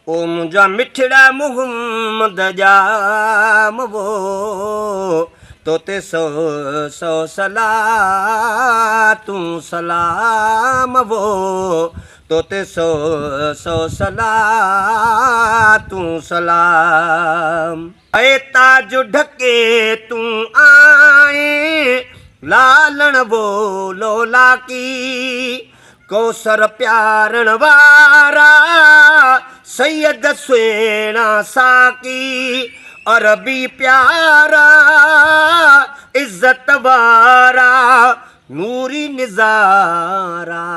او منهنجا مٺڙا محمد ڄام وو، تو تي سو سو صلاتون سلام وو، تو تي سو سو صلاتون سلام. اي تاج ڍڪي تون آئين، لالڻ وو لولاڪي، ڪوثر پيارڻ وارا، سيد سهڻا ساقي، عربي پيارا، عزت وارا، نوري نظارا،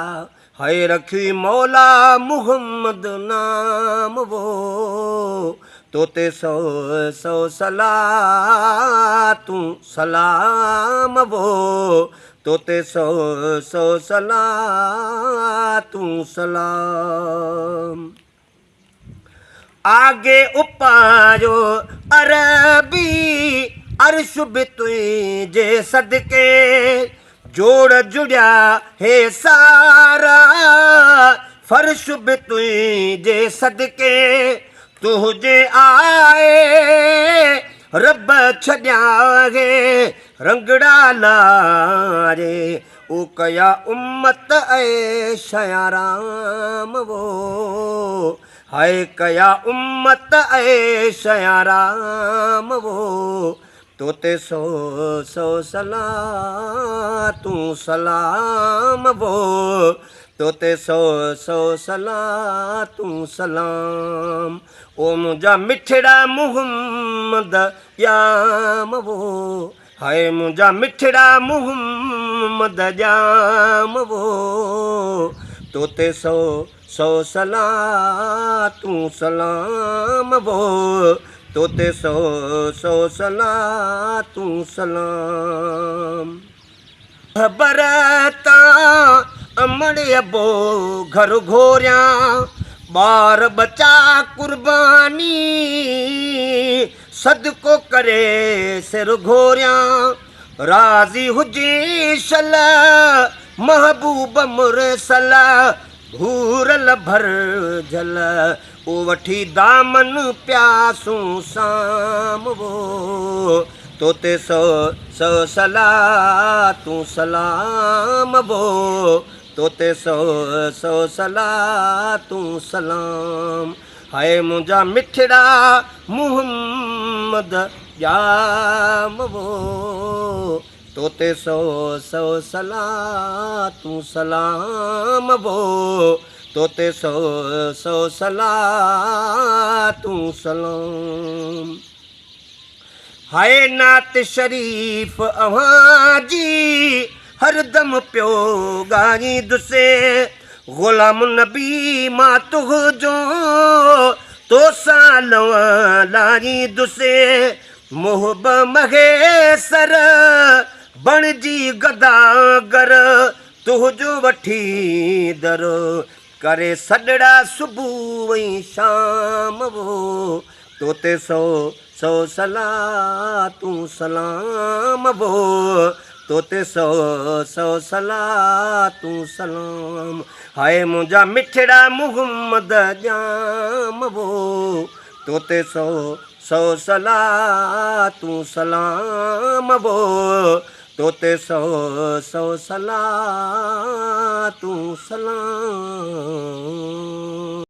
هئي رکي مولا محمد نام وو، تو تي سو سو صلاتون سلام وو، تو تي سو سو صلاتون سلام. آگي اپايو عربي عرش به تنهنجي صدقي، جوڙ جڙيا هي سارا فرش به تنهنجي صدقي، تنهنجي آء رب ڇڏيان هي رنگڙا لاري، او ڪيا امت عيش آرام وو، هاء ڪيا امت عيش آرام وو، تو تي سو سو صلاتون سلام وو، تو تي سو سو صلاتون سلام. او منهنجا مٺڙا محمد ڄام وو، هاء منهنجا مٺڙا محمد ڄام وو، تو تي سو سو صلاتون سلام وو، تو تي سو سو صلاتون سلام. خبر تان امڙ ابو گهر گهوريان، ٻار ٻچا قرباني صدقو ڪري سر گهوريان، راضي هجين شل محبوب مرسل، ڀورل ڀر جهل او وٺي دامن پياسون سام وو، تو تي سو سو صلاتون سلام وو، تو تي سو سو صلاتون سلام. هاء منهنجا مٺڙا محمد ڄام وو، تو تي سو سو صلاتون سلام وو، تو تي سو سو صلاتون سلام. هاء نعت شريف اوهان جي هردم پيو ڳائيندس، غلام نبي مان تنهنجو توسان لنء لائيندس، محب مهيسر بڻجي گداگر تنهنجو وٺي در، ڪري سڏڙا صبح ۽ شام وو، تو تي سو سو صلاتون سلام وو، تو تي سو سو صلاتون سلام. هاء منهنجا مٺڙا محمد ڄام وو، تو تي سو سو صلاتون سلام وو، تو تي سو سو صلاتون سلام.